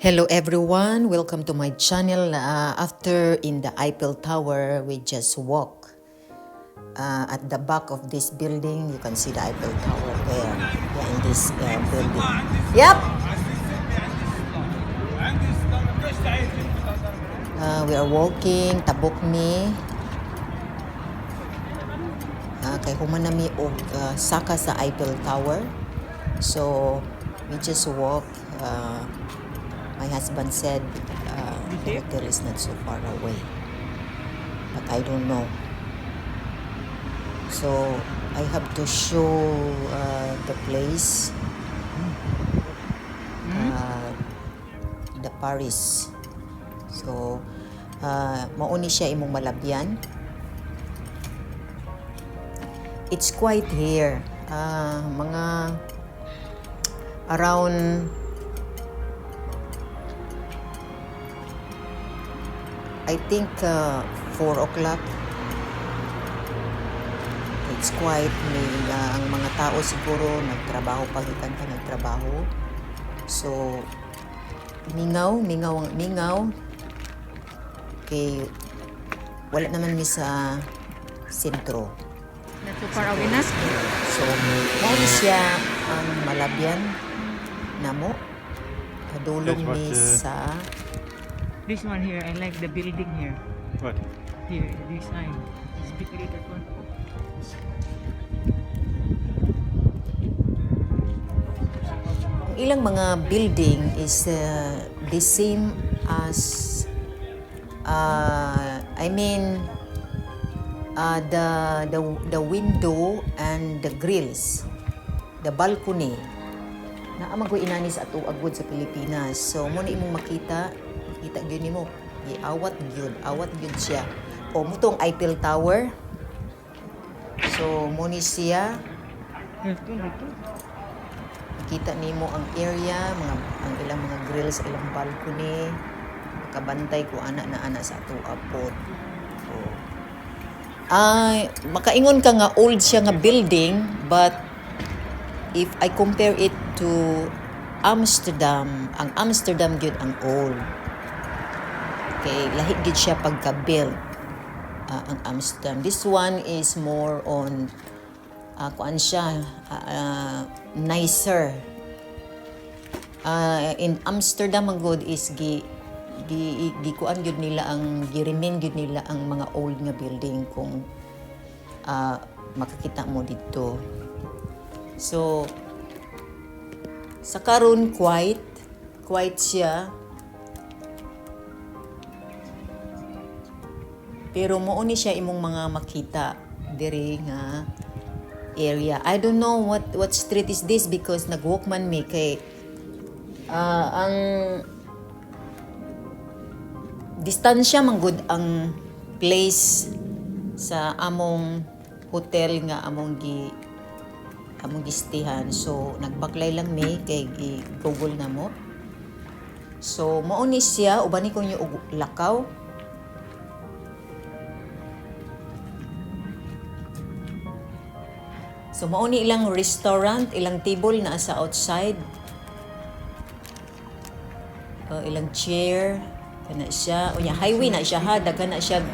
Hello everyone, welcome to my channel. After in the Eiffel Tower, we just walk. At the back of this building, you can see the Eiffel Tower there. Yeah, in this building. Yep. We are walking, tabok mi. Kay human nami og saka sa Eiffel Tower. So we just walk. My husband said the hotel is not so far away, but I don't know. So I have to show the place, the Paris. So mauni siya imong malabyan. It's quite here. Mga around I think 4 o'clock. It's quite ang mga tao siguro nagtrabaho pagitan pa nagtrabaho. So mingaw. Okay, wala naman mi sa sentro. Not too far away na. So mao siya ang malabyan namo. Padulong mi sa This one here, I like the building here. What? Here, this sign. This big little one. ilang mga building is the same as the window and the grills, the balcony na amagoy inani sa ato agud sa Pilipinas. So mo na imong makita gyud nimo awat gyud siya. O mo tong Eiffel Tower. So mo ni siya. Kita nimo ang area, ang ilang mga grills, ilang balcony. Makabantay ko ana sa ato apot. So, makaingon ka nga old siya nga building, but if I compare it to Amsterdam, ang Amsterdam gyud ang old. Okay, lahi gyud siya pagka-build. Ang Amsterdam. This one is more on kuan siya nicer. In Amsterdam ang good is kuan gyud nila ang gi-remain gyud nila ang mga old nga building kung makakita mo dito. So sa karon quiet siya. Pero mouni siya imong mga makita diri nga area. I don't know what street is this because nag-walk man mi kay ang distansya man gud ang place sa among hotel nga among gistihan. So nagbaklay lang mi kay i-google na mo. So mao ni siya ubani ko niyo og lakaw. So mao ni ilang restaurant, ilang table na sa outside. Ilang chair kana siya. Unya highway na siya ha, daghan na siya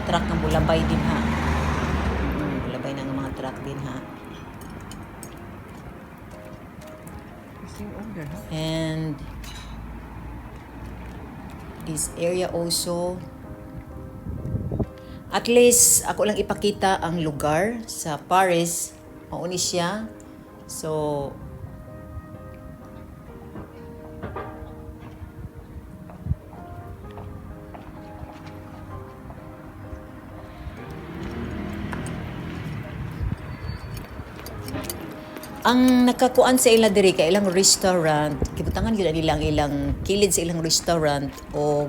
truck nga bulabay din ha. Bulabay na nga mga truck din ha. And this area also, at least ako lang ipakita ang lugar sa Paris. Mauni siya. So ang nakakuan sa ila diri kay ilang restaurant, kibutangan gyud ilang kilid sa ilang restaurant o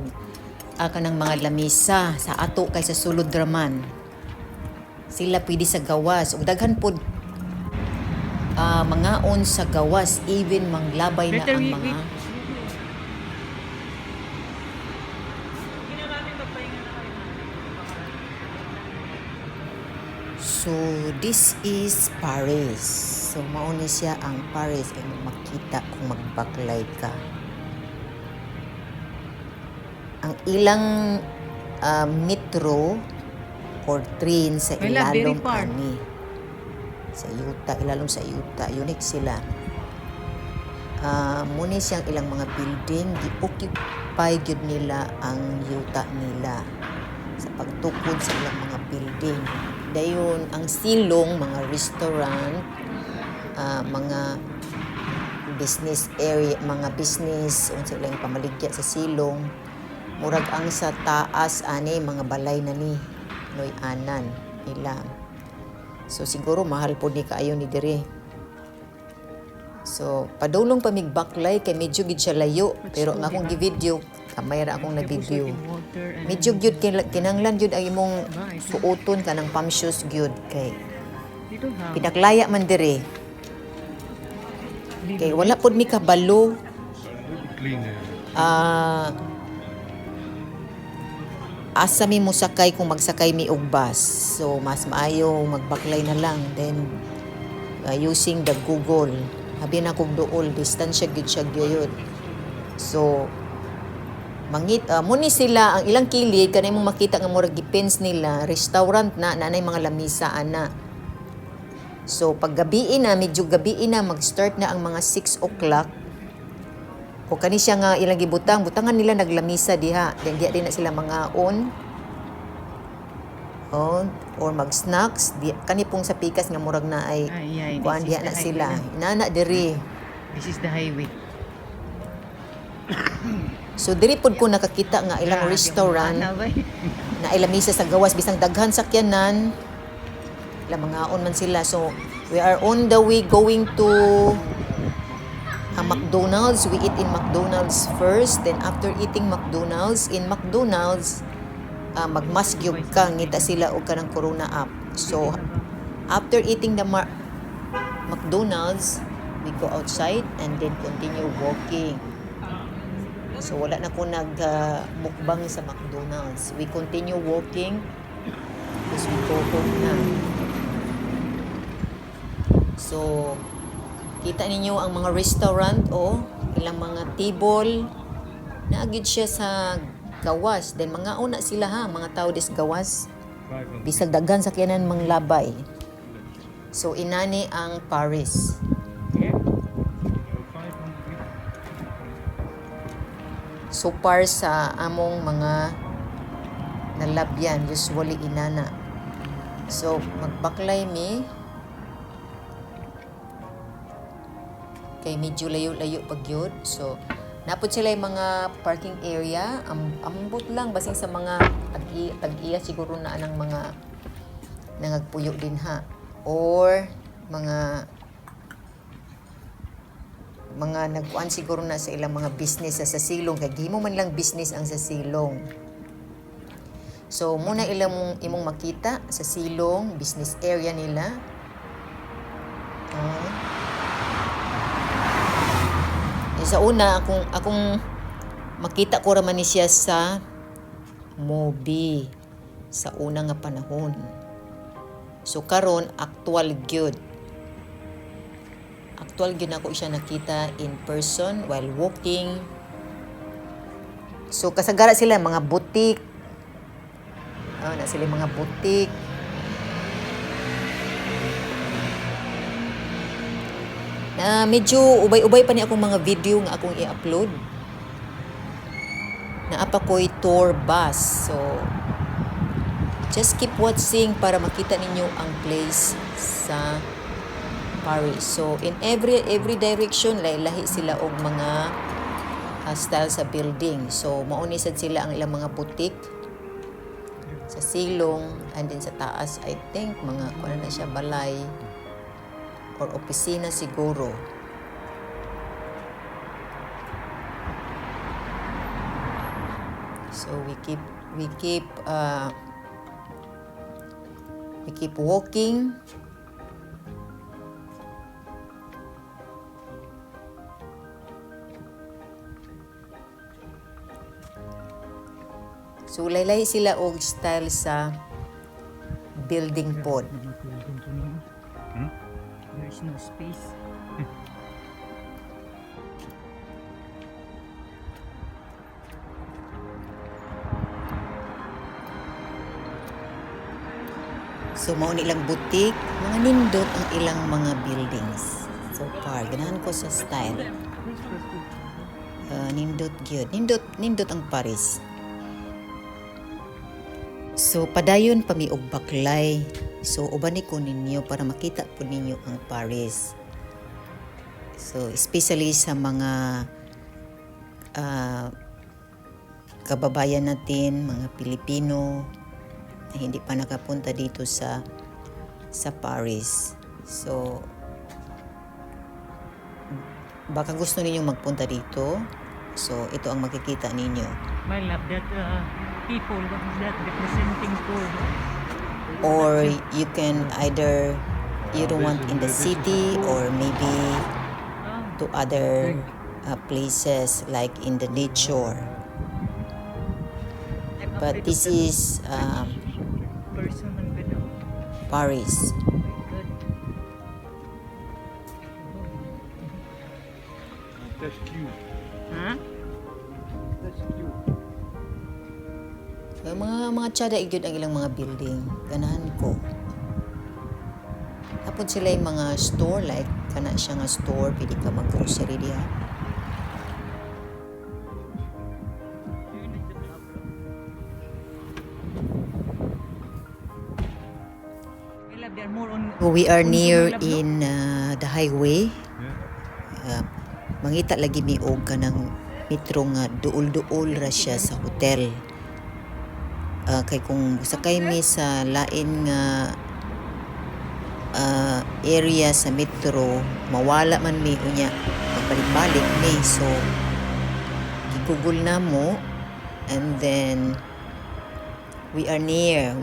kanang mga lamisa sa ato kay sa sulod raman. Sila pwede sa gawas ug daghan pod mangaon sa gawas, even manglabay na ang mga So this is Paris. So mao ni siya ang Paris ay makita kung magbaklay ka. ang ilang metro or train sa Wala, very ilalom far. ani. Sa yuta, ilalom sa yuta. Unique sila. Muna siyang ilang mga building, gi-occupy gyud nila ang yuta nila sa pagtukod sa ilang mga building. Dayon, ang silong, mga restaurant, mga business area, mga business, unsa ilang pamaligya sa silong, murag ang sa taas, ani, mga balay na ni, noy anan, nila. So, siguro, mahal po ni kaayo ni dire. So, padulong pa mig baklay kay medyo gid siya layo, pero nga akong gi-video, kamay ra akong na-video. Medyo gyud kinanglan gyud ang imong suoton ka ng pump shoes gyud kay Dito ha. pinaklaya man dire. Kay wala pod mi kabalo. Asa mi mo sakay kung magsakay mi og bus. So mas maayo magbaklay na lang, then using the Google. Habi na kog dool, distansya gyud siya gyud. So muni sila ang ilang kilig kanay mong makita nga murag gipens nila restaurant na nanay mga lamisa ana. So pag gabi na, medyo gabi na, mag-start na ang mga 6 o'clock. O kani siya nga ilang gibutang, butangan nila naglamisa diha. Then diha din na sila mga on or mag-snacks. Kani pong sa pikas nga murag na ay kuan diha na sila. Inana diri. This is the highway. So diri pod ko nakakita nga ilang restaurant na ilamisa sa gawas bisang daghan sakyanan. Ilang mga on man sila. So we are on the way going to McDonald's. We eat in McDonald's first. Then after eating McDonald's, in McDonald's, magmasgyog ka, ngita sila o ka ng Corona app. So after eating the McDonald's, we go outside and then continue walking. So wala na ko nag-mukbang sa McDonald's. We continue walking because we go home na. So kita ninyo ang mga restaurant ilang mga table naagid siya sa gawas. Then mga una sila ha, mga tao des gawas. Bisag daghan sa kiyanan manglabay. So inani ang Paris. So par sa among mga nalabyan, usually inana. So magbaklay mi kay medyo layo-layo pag yun. So napod sila yung mga parking area, ambot lang basing sa mga tag-iya siguro na ng mga nangagpuyo din ha, or mga nagkuan siguro na sa ilang mga business sa silong, kay gihimo man lang business ang sa silong. So muna imong makita sa silong business area nila. Sa una akong makita ko ra man ni siya sa movie sa una nga panahon. So karon actual gyud ako siya nakita in person while walking. So kasagara sila mga butik. Na sila mga butik. Medyo ubay-ubay pa ni akong mga video nga akong i-upload. Naapa ko'y tour bus. So just keep watching para makita ninyo ang place sa Paris. So in every direction lahi sila og mga style sa building. So maunisad sila ang ilang mga butik sa silong, and then sa taas I think mga kuno na siya balay or opisina siguro. So we keep walking. So laylay sila og style sa building pod. There is no space. So mao ni ilang butik, mga nindot ang ilang mga buildings. So far, ganahan ko sa style. Nindot gyud. Nindot ang Paris. So padayon pa mi og baklay. So ubani ko ninyo para makita po ninyo ang Paris. So especially sa mga kababayan natin, mga Pilipino na hindi pa nakapunta dito sa Paris. So baka gusto ninyong magpunta dito. So ito ang makikita ninyo. My love, that people, what is that representing for? Or you can either you don't want in the city or maybe to other places like in the nature. But this is Personal video. Paris. Good. That's cute. Huh? That's cute. So, mga tsada igyod ang ilang mga building. Ganahan ko. Tapos sila yung mga store like kana siya nga store, pwede ka mag-grocery diha. My love, they're more on. We are near in the highway. Mangita lagi mi og kanang metro nga duol-duol ra siya sa hotel. Kay kung sakay mi sa lain nga area sa metro, mawala man mi unya magbalik-balik mi. So gigugol na mo and then we are near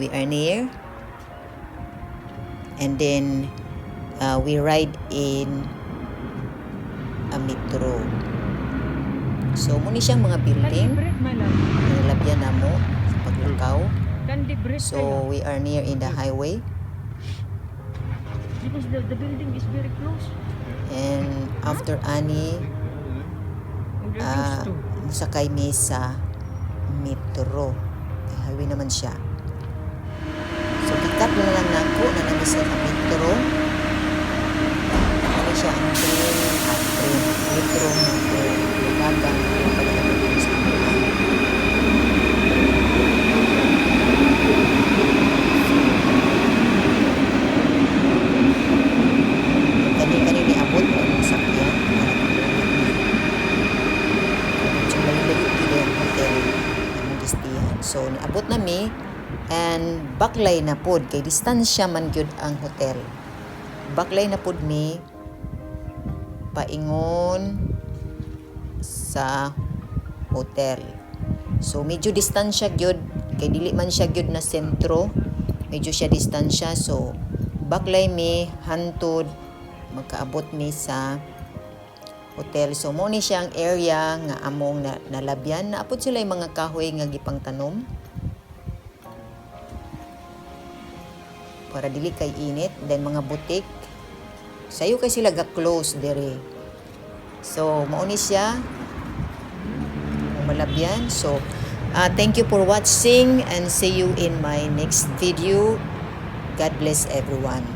and then we ride in a metro. So muni siyang mga building Candy bread, my love. nilabyan na mo sa paglakaw. Candy bread. So we are near in the highway because the building is very close. and after ani We're close to. sakay mi sa metro. Kay highway naman siya. So pikat na lang nako na namin sa metro. Ano siya ang train metro Lagan kani ni abot ang sakyan. So niabot na mi and baklay na pod kay distansya man gyud ang hotel. Baklay na pod mi paingon sa hotel. So medyo distansya gyud kay dili man siya gyud na sentro. Medyo siya distansya so baklay mi hantod magkaabot mi sa hotel. So mo ni siyang area nga among nalabyan. Naapod sila yung mga kahoy nga gipang tanom. Para dili kay init. Then mga butik. Sayo kay sila ga-close dere. So mo ni siya malabyan. So thank you for watching and see you in my next video. God bless everyone.